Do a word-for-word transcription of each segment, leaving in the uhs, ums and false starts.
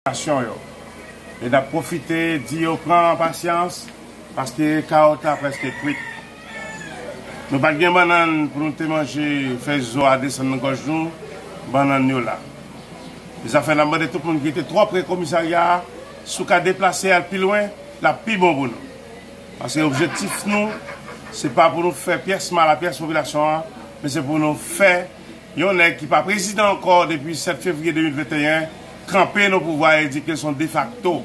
popilasyon yo. E n ap pwofite di yo pran pasyans, paske kawòt la prèske kwit. Nou pa t gen bannann pou nou te manje, fè zo a desann nan gòj nou, bannann yo la. E sa fè n ap mande tout moun ki rete twò pre komisarya a, si w ka deplase al pi lwen, l ap pi bon pou nou. Paske objektif nou, se pa pou nou fè pyès mal a pyès popilasyon an, men se pou nou fè yon nèg ki pa prezidan ankò depi sèt fevriye de mil venteyen kanpe nan pouvwa a e di ke l se yon defakto.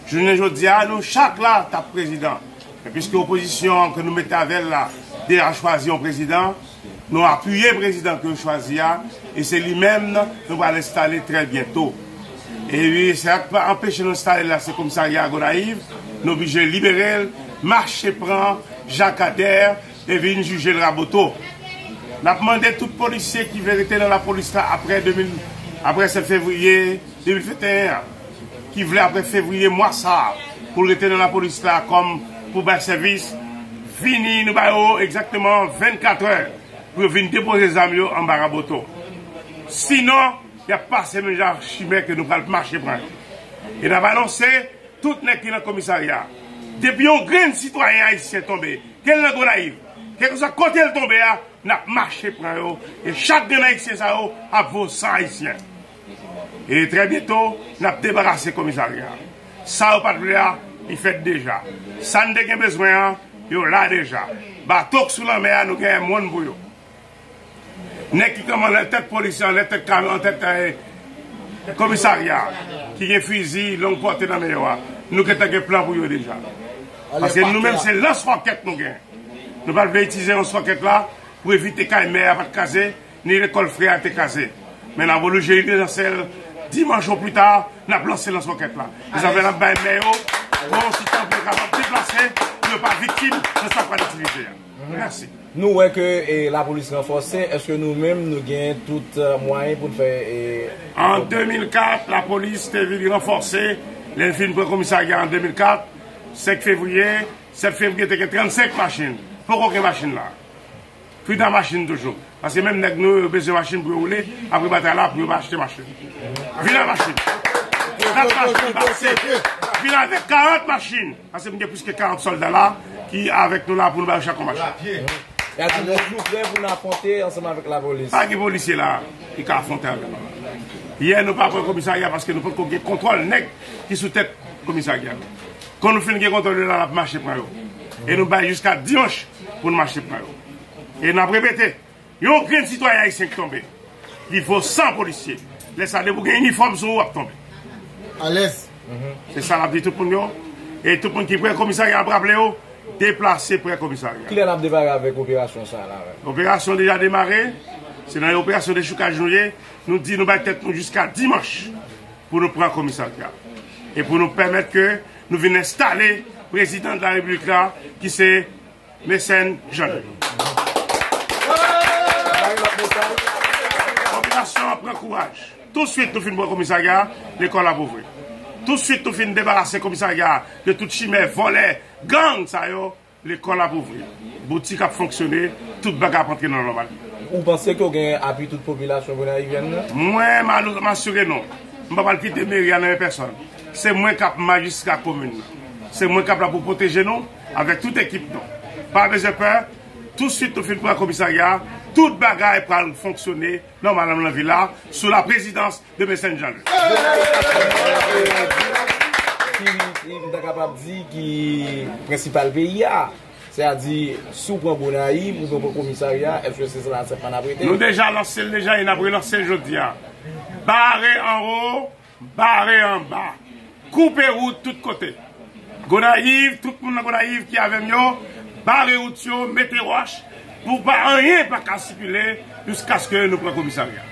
Jounen jodi a, nou chak la t ap prezidan. Men piske opozisyon an ke nou mete avè l la deja chwazi yon prezidan, nou apiye prezidan ke yo chwazi a, e se li menm nou pral enstale trè byento. E wi, sa k pa anpeche nou enstale l la, se komisarya Gonayiv, nou oblije libere l, mache pran Jakadè, e vin jije l Raboto. N ap mande tout polisye ki vle rete nan lapolis la apre de mil, apre sèt fevriye de mil venteyen an, ki vle apre fevriye mwa sa a, pou l rete nan lapolis la kòm pou bay sèvis, vini, nou ba yo egzakteman vennkat è pou yo vin depoze zam yo anba Raboto. Sinon, y ap pase menm jan ak chimè ke nou pral mache pran yo. E n ap anonse tout nèg ki nan komisarya a. Depi yon grenn sitwayen ayisyen tonbe, ke l nan Gonayiv, kèlkeswa kote l tonbe a, n ap mache pran yo. E chak grenn ayisyen sa yo ap vo san ayisyen. E trè byento, n ap debarase komisarya a. Sa yo pa t vle a, li fèt deja. Sa n te gen bezwen an, yo la deja. Bato k sou lanmè a, nou genyen mòn pou yo. Nèg ki kanpe anlè tèt polis yo, anlè tèt kamyon, anlè tèt, eh, komisarya, ki gen fizi long pòte nan men yo a, nou gentan gen plan pou yo deja. Paske nou menm se lans wòkèt nou gen. Nou pa t vle itilize lans wòkèt la pou evite kay mè a pa t kraze, ni lekòl frè a te kraze. Men n ap oblije itilize l dimanch o pli ta, n ap lanse lans wòkèt la. E sa fè n ap bay mè yo bon ti tan pou yo kapab deplase, pou yo pa viktim nan sa k pral itilize a. Mèsi. Nou wè ke, e, lapolis ranfòse, èske nou menm nou gen tout, e, mwayen pou n fè, e, An de mil kat, lapolis te vin ranfòse, lè n fin pran komisarya an de mil kat, senk fevriye, sèt fevriye te gen trannsenk machin. Poko gen machin la. Kwit a machin toujou. Paske menm nèg nou yo bezwen machin pou yo woule, apre batay la pou yo pa achte machin. Vin ak machin. Kat machin pase. Vin avèk karant machin. Paske m gen plis ke karant sòlda la ki avèk nou la pou nou ba yo chak yon machin. Sa di nou, nou prè pou n afwonte ansanm avèk lapolis. Pa gen polisye la ki ka afwonte avèk nou. Yè nou pa pran komisarya paske nou potko gen kontwòl nèg ki sou tèt komisarya. Kan nou fin gen kontwòl yo la, n ap mache pran yo. E nou bay jiska dimanch pou nou mache pran yo. E n ap repete, yon grenn sitwayen ayisyen ki tonbe, li vo san polisye. Lè sa, depi w gen inifòm sou ou, w ap tonbe. Alèz. Se sa n ap di tout moun yo. E tout moun ki pre komisarya, n ap raple yo, deplase pre komisarya. Kilè n ap demare avèk operasyon sa a la menm? Operasyon deja demare. Se nan yon operasyon dechoukaj nou ye. Nou di nou bay tèt nou jiska dimanch pou nou pran komisarya. E pou nou pèmèt ke nou vin enstale prezidan de la repiblik la, ki se Mecène Jean Louis. Popilasyon an pran kouraj. Touswit nou fin pran komisarya, lekòl ap ouvri. Touswit nou fin debarase komisarya de tout chimè, vòlè, gang sa yo, lekòl ap ouvri. Boutik ap fonksyone, tout bagay ap antre nan nòmal. Ou panse ke w gen apui tout popilasyon gonayivyèn nan? Mwen, m a-, m asire nou, m pa pral kite meri a nan men pèsòn. Se mwen k ap majistra komin nan. Se mwen k ap la pou pwoteje nou avèk tout ekip nou. Pa bezwen pè, touswit nou fin pran komisarya, tout bagay pral fonksyone nòmalman nan vil la, sou la prezidans de Mecène Jean Louis. Ki, ki, m ta kapab di ki prensipal peyi a. Sètadi, si w pran Gonayiv, ou pran komisarya, èske se la sèlman n ap rete? Nou deja lanse l deja e n ap relanse l jodi a. Bare anwo, bare anba. Koupe wout tout kote. Gonayiv, tout moun nan Gonayiv ki avè m yo, bare wout yo, mete wòch, pou pa anyen pa ka sikile jiskaske nou pran komisarya.